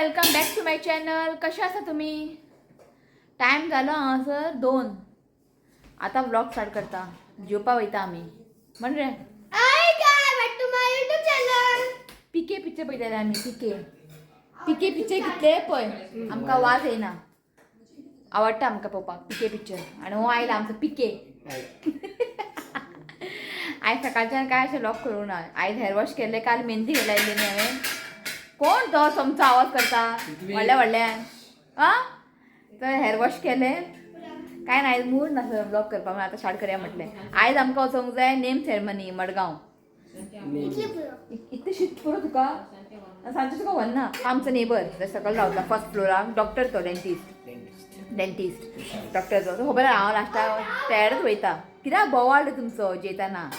Welcome back to my channel. कशे आसा तुमी? टायम जालो हांगासर 2. आतां व्लॉग स्टार्ट करता. जेवपा वयता आमी म्हण रे. Hi guys, back to my YouTube channel. PK picture पळयताले आमी. पिके पिके पिक्चर कितले पळय आमकां वाज येयना. आवडटा आमकां पळोवपाक पिके पिक्चर. आनी हो आयला आमचो पिके. आयज सकाळच्यान काय अशें लॉक करूंक ना. आयज हेअर वॉश केल्लें, काल मेहंदी लायल्ली न्ही हांवें. कोण तो चमचो आवाज करता व्हडल्या व्हडल्यान? आं, तर हेअर वॉश केलें. काय ना, आयज मूड नासलो ब्लॉग करपाक म्हणून आतां स्टार्ट करया म्हटलें. आयज आमकां वचोंक जाय नेम सेरेमनी मडगांव. इतली पुरो. इतलें शीत पुरो तुका. सांजचें तुका व्हरना. आमचो नेबर सकयल रावता फर्स्ट फ्लोराक, डॉक्टर तो, डेंटिस्ट. डेंटिस्ट डॉक्टर तो खबर आहा. हांव लास्टाक तेडच वयता. कित्याक बोवाळ रे तुमचो जेयतना?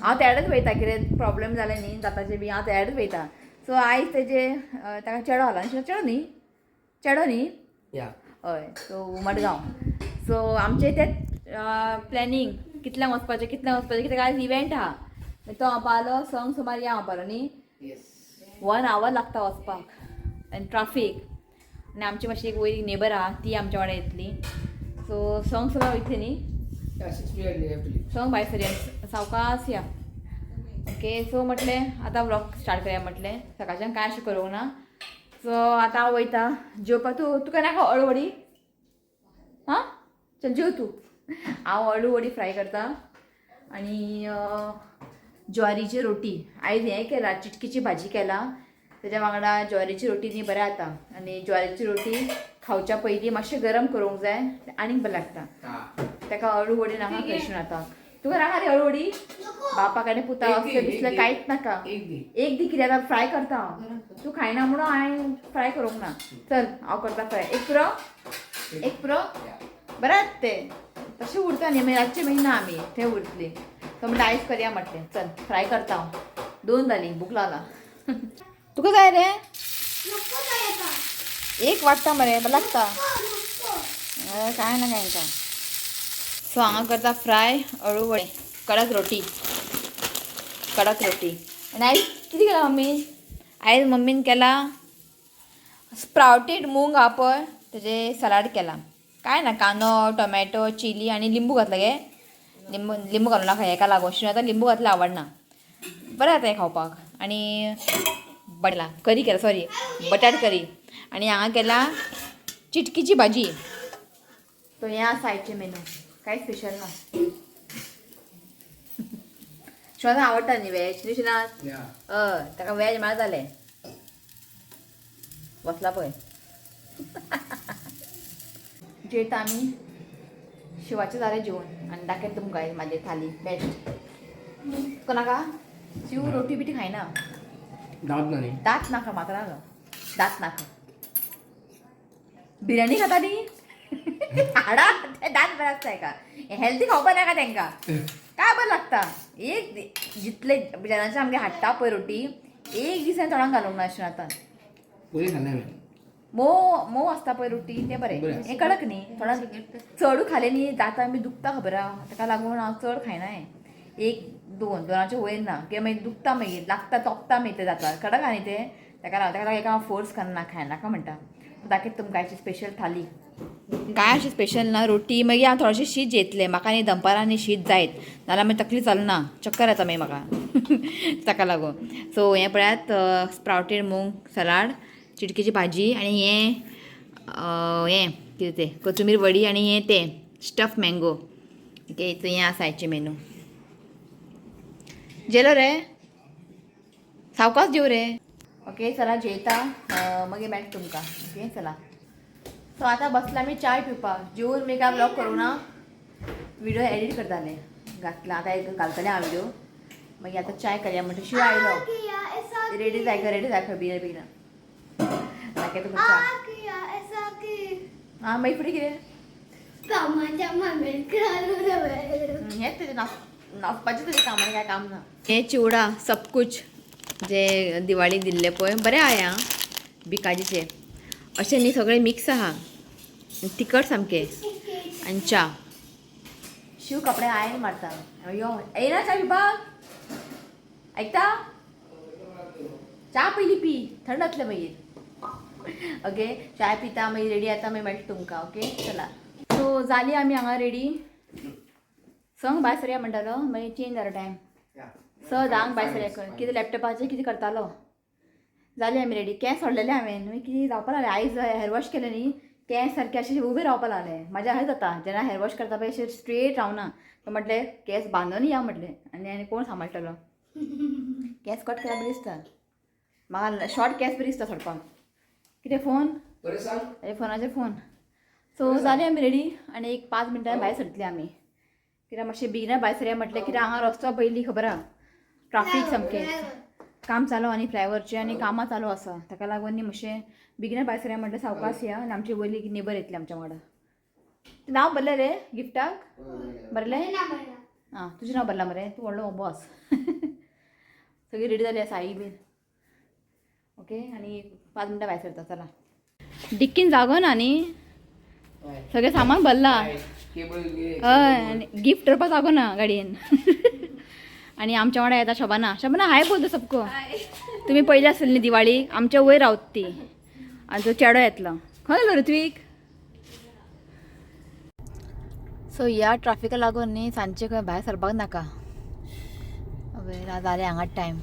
हांव तेडच वयता. कितें प्रॉब्लेम जालें न्ही दाताचें बी, हांव तेडच वयता. सो आयज तेजे ताका चेडो आला. चेडो न्ही, चेडो न्ही. हय, सो मडगांव. सो आमचें तें प्लॅनिंग कितल्यांक वचपाचें, कितल्यांक वचपाचें, कित्याक आयज इव्हेंट आहा. तो हांव पावलो संक सुमार या हांव पावलो न्ही. 1 our लागता वचपाक आनी ट्राफीक. आनी आमची मातशी एक वयर नेबर आहा, ती आमच्या वांगडा येतली. सो संक सुमार वयतली न्ही, संक भायर सरया, सावकास या. ओके, सो म्हटलें आतां व्लॉग स्टार्ट करया म्हटलें. सकाळच्यान कांय अशें करूंक ना. सो आतां हांव वयता जेवपाक. तूं तुका नाका अळवडी? हां, चल जेव तूं. हांव अळू वडी फ्राय करता आनी ज्वारीची रोटी. आयज हें केला, चिटकीची भाजी केला, तेज्या वांगडा ज्वारीची रोटी न्ही बरें जाता. आनी ज्वारीची रोटी खावच्या पयलीं मातशें गरम करूंक जाय, आनीक बरें लागता. ताका अळू वडी नाका खंयसून. आतां तुका नाका रे अळू वडी? बापा कडेन पुता असलें बिसलें कांयच नाका. एक दी. कितें आतां फ्राय करता हांव. तूं खायना म्हणून हांवें फ्राय करूंक ना. चल, हांव करता फ्राय. एक पुरो, एक पुरो. बरें आसा तें तशें उरता न्ही मागीर रातचें मागीर ना आमी थंय उरतली. सो म्हणटा आयज करया म्हटलें. चल, फ्राय करता हांव. 2 जालीं, भूक लागला. तुका जाय रे? नको जाय आता. एक वाडटा मरे, बरें लागता. नको, नको. काय ना काय का. सो हांगा करता फ्राय अळू वडे, कडक रोटी, कडक रोटी. आनी आयज कितें केलां मम्मी? आयज मम्मीन केला स्प्रावटेड मूंग आहा पळय, तेजें सलाड केलां. काय ना, कांदो, टोमॅटो, चिली आनी लिंबू घातला गे. लिंबू लिंबू घालूं नाका हेका लागून. आतां लिंबू घातल्यार आवडना. बरें जाता हें खावपाक. आनी बटला करी केला, सॉरी, बटाट करी. आनी हांगा केला चिटकीची भाजी. तो हें आसा आयचें मेनू. कांय स्पेशल ना. शिवाना आवडटा न्ही वेज न्ही शिनात? हय, ताका वेज म्हळ्यार जालें. बसला पळय जेवता आमी. शिवाचें जालें जेवण आनी दाखयता तुमकां आयज म्हाजी थाली बेस्ट. तुका नाका शिव? रोटी बिटी खायना. दांत ना न्ही. दांत नाका म्हाका, नाका दांत नाका. बिर्याणी खाता न्ही हाडा ते दांत बरें आसता हेका. हेल्दी खावपा नाका तेंकां. काय बरें लागता. एक जितले जेन्नाच्यान आमगे हाडटा पळय रोटी, एक दीस हांवें तोंडाक घालूंक ना अशें आतां. पयलीं खाल्लें हांवें. मोव मोव आसता पळय रोटी, तें बरें. बरें. हें कडक न्ही थोडा. चडू खालें न्ही दांतां बी दुखता खबर आहा. ताका लागून हांव चड खायना हें. एक दोन, दोनाचे वयर ना कित्याक मागीर दुखता, मागीर लागता, तोपता मागीर ते दांतार. कडक आहा न्ही तें. ताका लागून, ताका लागून एका हांव फोर्स करना, खायनाका म्हणटा. दाखयता तुमकां आयची स्पेशल थाली. काय अशें स्पेशल ना. रोटी, मागीर हांव थोडेशें शीत जेयतलें. म्हाका न्ही दनपारां न्ही शीत जायत, नाजाल्यार मागीर तकली चलना, चक्कर येता मागीर म्हाका. ताका लागून. सो हें पळयात, स्प्रावटेड मूंग सलाड, चिटकीची भाजी आनी हें हें कितें तें कोथुंबीर वडी आनी हें तें स्टफ मँगो. ओके, सो हें आसा आयचें मेनू. जेलो रे, सावकाश जेव रे. ओके, चला जेयता, मागीर मेळटा तुमकां. ओके, चला. सो आतां बसला आमी चाय पिवपाक. जेवन मी काय ब्लॉग करूं ना, व्हिडिओ एडिट करताले. घातला आतां एक घालतलें हांव व्हिडिओ. मागीर आतां चाय करया म्हणटा. शिव आयलो. किया ऐसा. रेडी जाय, रेडी जाय खंय बेगीन बेगीन. दाखयता तुमकां च्या. आ किया ऐसा की. आं, मागीर फुडें कितें? कामाच्या मामेन. हेंच तेजें नाच नाचपाचें तेजें काम, आनी काय काम ना. हें चिवडा सब कुछ जे दिवाळी दिल्ले पळय, बरें आहा. आं, बिकाजीचें अशें न्ही, सगळें मिक्स आहा, तिखट सामकें. आनी च्या. शिव कपडे आयन मारता. यो, येयना च्या पिवपाक? आयकता? च्या पयली पी, थंड जातलें मागीर. ओके चाय पिता मागीर रेडी जाता मागीर मेळटा तुमकां. ओके चला सो जाली आमी हांगा रेडी. संग भायर सरया म्हणटालो मागीर चेंज जालो टायम. स धांक भायर सरया कितें लॅपटॉपाचेर कितें करतालो. जाली आमी रेडी. केंस सोडलेले हांवें मागीर कितें जावपा लागलें. आयज हेर वॉश केलें न्ही केंस सारके अशें उबे रावपा लागले. म्हाज्या अशें जाता जेन्ना हेर वॉश करता पळय अशें स्ट्रेट रावना. तो म्हटलें केंस बांदून या म्हटलें आनी आनी कोण सांबाळटलो. केंस कट केल्यार बरी दिसता म्हाका. शॉर्ट केंस बरी दिसता सोडपाक. कितें फोन फोनाचेर फोन. सो जाली आमी रेडी आनी एक 5 मिनटां भायर सरतली आमी. कित्याक मातशें बेगिना भायर सरया म्हटलें कित्याक हांगा रस्तो पयली खबर आहा ट्राफीक सामकें काम चालू आनी फ्लायओवरचें आनी कामां चालू आसा. ताका लागून न्ही मातशें बेगिना भायर सरया म्हटलें सावकाश या आनी आमची वयली नेबर येतली आमच्या वांगडा. नांव बरलें रे गिफ्टाक? बरलें? आं तुजें नांव बरलां मरे तूं व्हडलो बॉस. सगळी रेडी जाली आसा आई बीन. ओके आनी 5 मिनटां भायर सरता. चला डिक्कीन जागो ना न्ही सगळें सामान भरलां. हय आनी गिफ्ट दवरपाक जागो ना गाडयेन. आनी आमच्या वांगडा येता शबाना. शबाना हाय बोलतो सबको. तुम्ही पयली आसतली न्ही दिवाळी आमच्या वयर रावत ती. आनी तो चेडो येतलो. खंय गेलो ऋत्वीक? सो ह्या ट्राफिका लागून न्ही सांजचे खंय भायर सरपाक नाका. जालें हांगा टायम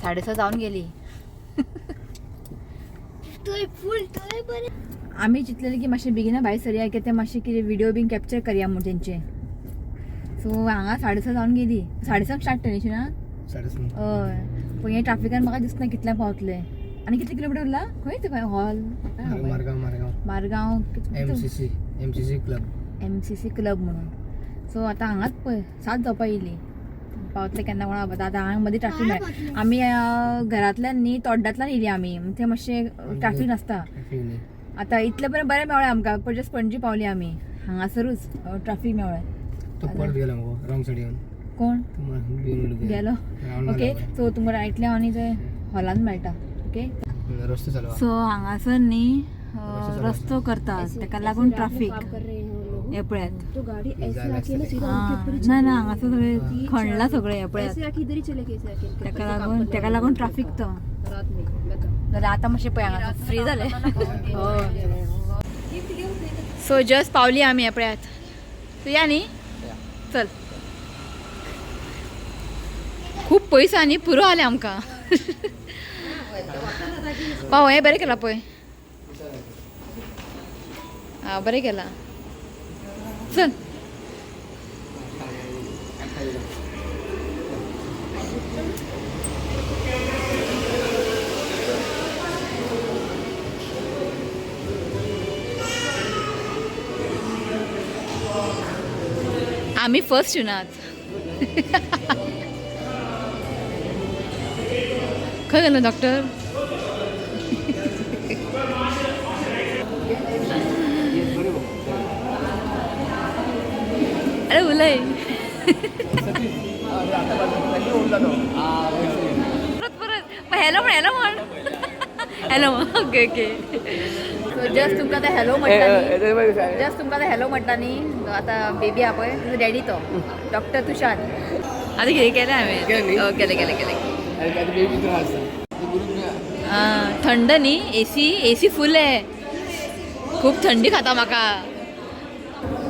6:30 जावन गेली. आमी चिंतलेलें की मातशें बेगिना भायर सरया की ते मातशें कितें व्हिडियो बीन कॅप्चर करया म्हूण तेंचे. सो हांगा 6:30 जावन गेली. 6:30 स्टार्ट न्ही ना? हय पूण हे ट्राफिकान म्हाका दिसना कितल्यांक पावतले. आनी कितले किलोमिटर उरला खंय ते खंय hall Margao MCC club. MCC club म्हणून. सो आतां हांगाच पळय 7 जावपा येयली. पावतले केन्ना कोणा खबर. आतां हांगा मदीं ट्राफीक मेळ्ळें. आमी घरांतल्यान न्ही तोड्डांतल्यान येयली आमी. थंय मातशें ट्राफीक नासता. आतां इतलें पर्यंत बरें मेळ्ळें आमकां. पयलीं पणजी पावली आमी हांगासरूच ट्राफीक मेळ्ळें. तो परत गेलो मगो रॉंग सायड येवन. कोण गेलो? ओके सो तुमकां रायटल्या आनी थंय हॉलान मेळटा. ओके रस्तो चालू. सो हांगासर न्ही रस्तो करता ताका लागून ट्राफीक हे पळयात. ना ना हांगासर सगळें खणलां सगळें हें पळयात. ताका लागून ट्राफीक तो. जाल्यार आतां मातशें पळय हांगा फ्री जालें. सो जस्ट पावली आमी हें पळयात. तूं या न्ही चल. खूब पयस आनी पुरो जालें आमकां. पाव हें बरें केलां पळय. आं बरें केलां. चल आमी फर्स्ट येवनात. खंय गेलो डॉक्टर? अरे उलय. परत परत हॅलो म्हण. हॅलो म्हण. Hello. Okay okay. So just तुमकां आतां हॅलो म्हटला. जस्ट तुमकां आतां हॅलो म्हटला न्ही. आतां बेबी आहा पळय तुजो डॅडी तो डॉक्टर तुषार. आतां कितें केलें हांवें? केलें केलें केलें. थंड न्ही एसी एसी फूल आहे. खूब थंडी खाता म्हाका.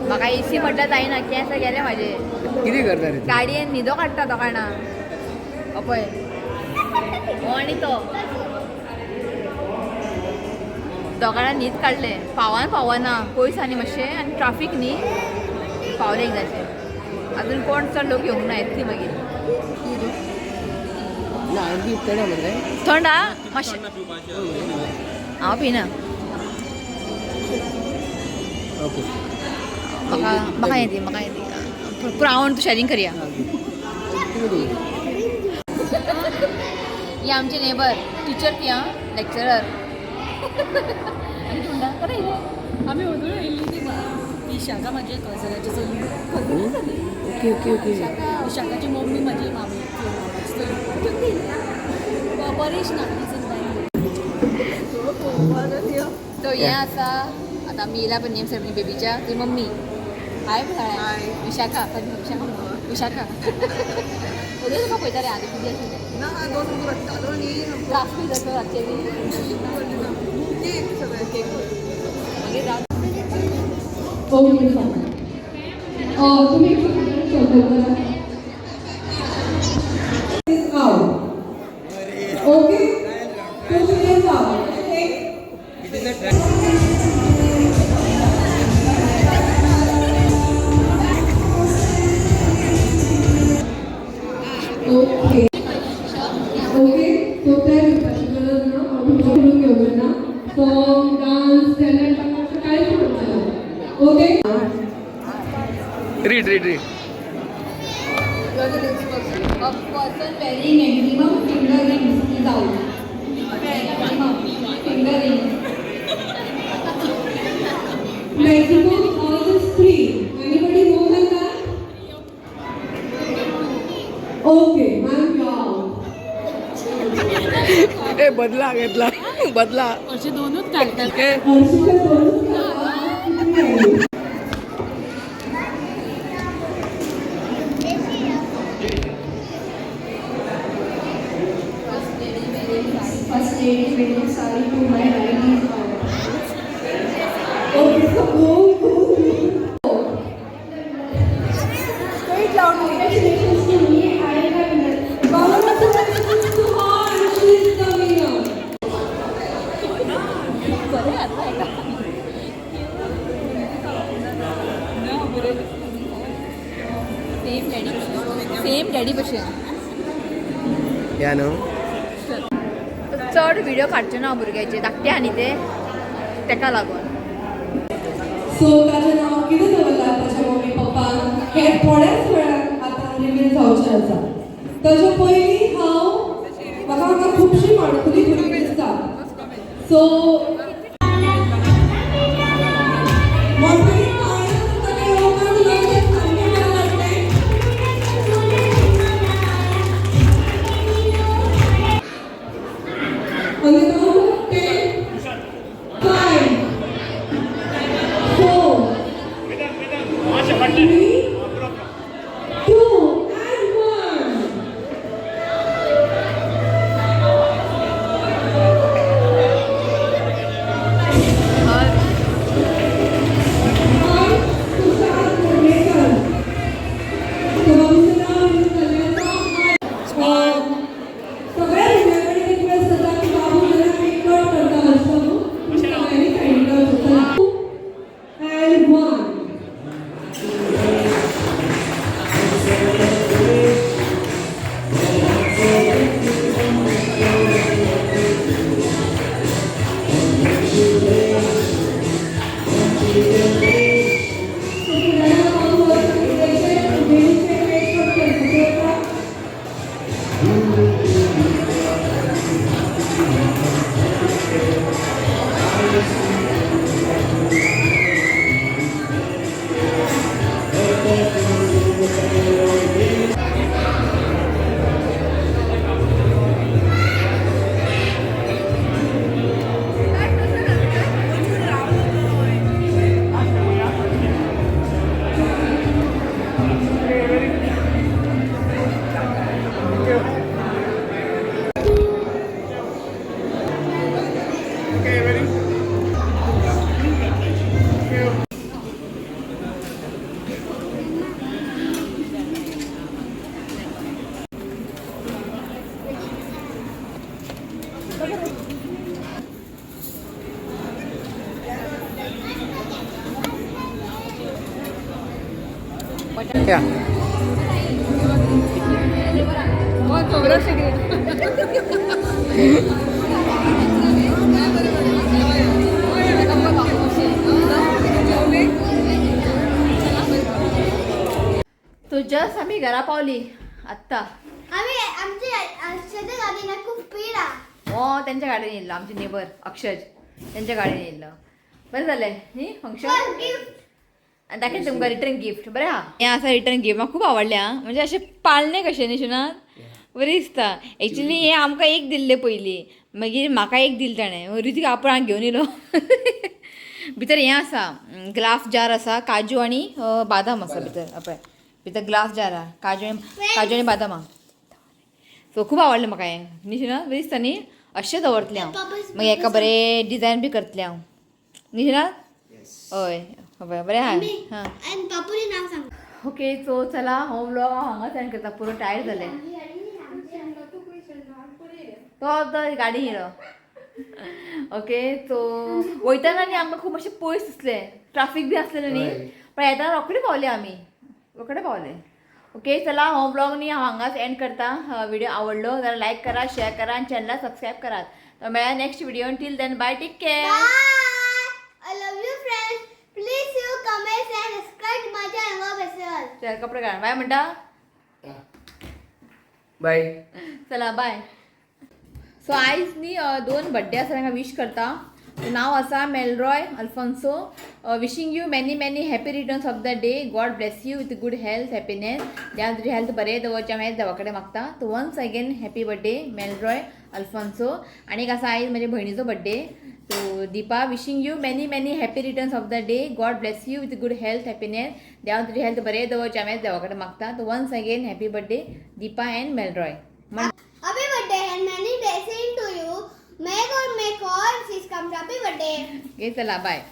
म्हाका एसी म्हटल्यार जायना. केंस गेले म्हाजे. कितें करता रे? गाडयेन न्हिदो काडटा तो काणा. पळय हो आनी तो दोगांना न्हीद काडले. पावन पावना पयस आनी मातशें आनी ट्राफीक न्ही पावले एकदाचें. अजून कोण चड लोक येवंक ना येतली मागीर. थंड आ मातशें हांव पिना. म्हाका म्हाका येते म्हाका येते. पुरो हांव तूं शॅरिंग करया. ही आमचे नेबर टिचर ती आं लेक्चरर. आमी ओदूळ येयल्ली ती विशाखा म्हाजी कजनाची चली. Okay okay okay. विशाखाची मम्मी म्हाजी मामी चली. परेश ना तो हें आसा आतां आमी येयला पळय नेम सेरेमनी बेबीच्या. ती मम्मी हाय हाय विशाखा. विशाखा विशाखा ओदूळ तुका पळयता रे आदी कितें आशिल्लें. ना दोन रडटालो न्ही त्रास बी जाता रातचे बी. Okay, fine. तुम्ही out. Okay? Two fingers out. Okay? Okay. Okay, so त्या दिवपाची गरज ना, हांव तुमकां करून घेवचें ना. सॉंग, डान्स, टॅलंट अशें कांयच करचें ना. Okay. Read read read. You are the next person. A person wearing maximum finger rings is out. Maximum finger rings. Maximum ours is 3. Anybody more than that? Okay, ma'am, you're out. ए बदला घेतला बदला. असे दोनच घालतात. ए हर्षिका दोनच घालता. किती आहे? First lady wearing sari to my right is out. Okay, so go, go, go. Say it loudly. Congratulations to me. I have Congratulations to her. She is coming up. बरें आता हेका. सेम डॅडी, सेम डॅडी भशेन. या न्हू. चड video काडचे ना भुरग्याचे, धाकटे आहा न्ही ते, तेका लागून. सो ताचें नांव कितें दवरलां ताच्या मम्मी पप्पान हें थोड्याच वेळान आतां रिवील जावचें आसा. ताच्या पयलीं हांव म्हाका हांगा खुबशीं माणकुलीं भुरगीं दिसता. सो माणकुली ताका येवकार दिलो, सामकें बरें लागलें. On the count of 10, 5, 4, 3, 2, and 1. I, Tushar Kodekar. So, बाबूचं नाव आणि चल्याचं सगळ्या भुरग्यां कडेन रिक्वेस्ट आसा की बाबू जेन्ना केक कट करता आसता न्हू, सगळ्यांनी सायडीक रावचें. चला, and 1. So फुडाराक बाबू बेबीचे केक कट करपाचो आसा. या. खबर सिगरेट. तो जस्ट आमी घरा पावली आत्ता. आम्ही आमच्या अक्षयच्या गाडीला खूप स्पीड आ. हो, त्यांच्या गाडयेन येयल्लो, आमचे नेबर अक्षज त्यांच्या गाडयेन येयल्लो. बरें जालें न्ही फंक्शन. गिफ्ट. आनी दाखयता तुमकां रिटर्न गिफ्ट. बरें आहा हें, आसा रिटर्न गिफ्ट. म्हाका खूब आवडलें आं, म्हणजे अशें पाळणें कशें न्ही शिनात, बरें दिसता. एक्चुली हें आमकां एक दिल्लें पयलीं, मागीर म्हाका एक दिलें ताणें, ऋतिक आपण घेवन येयलो. भितर हें आसा, ग्लास जार आसा, काजू आनी बादाम आसा भितर. पळय, भितर ग्लास जार आहा, काजू आनी बादाम आहा. सो खूब आवडलें म्हाका हें न्ही शिना, बरें दिसता न्ही. अशें दवरतलें हांव. मागीर हेका बरें डिजायन बी करतलें हांव. न्ही ना? हय हय, बरें आहा. हां. आनी बापूले नांव सांग. ओके, सो चला, हो व्लॉग हांव हांगाच एंड करता. पुरो टायर्ड जालें. तो तो गाडी हिरो. ओके, सो वयतना न्ही आमकां खूब अशें पयस दिसलें, ट्राफीक बी आसलें न्ही. पण येताना रोखडे पावले आमी, रोखडे पावले. ओके, चला, हो ब्लॉग न्ही हांव हांगाच एंड करता. व्हिडिओ आवडलो जाल्यार लायक करा, शेअर करा आनी चॅनलाक सबस्क्रायब करात. तर मेळ्या next video. Till then, bye, take care. Bye. I love you, friends. Please you comment and subscribe to my channel. Special. चल, कपडे घाल. बाय म्हणटा. बाय. चला, बाय. सो आयज न्ही दोन बड्डे आसा, तांकां विश करता. नांव आसा Melroy Alfonso. Wishing you many many happy returns of the day. God bless you with good health, happiness. देवा तुजी हेल्थ बरें दवरचें हांव हेच देवा कडेन मागता. So once again, happy birthday, Melroy Alfonso. आनी एक आसा, आयज म्हज्या भयणीचो birthday. So Deepa, wishing you many many happy returns of the day. God bless you with good health, happiness. देवा तुजी हेल्थ बरें दवरचें हांव हेच देवा कडेन मागता. So once again, happy birthday, Deepa and Melroy. Happy birthday and many blessings to you. May God make all wishes come true. Happy birthday. Okay, चला, बाय.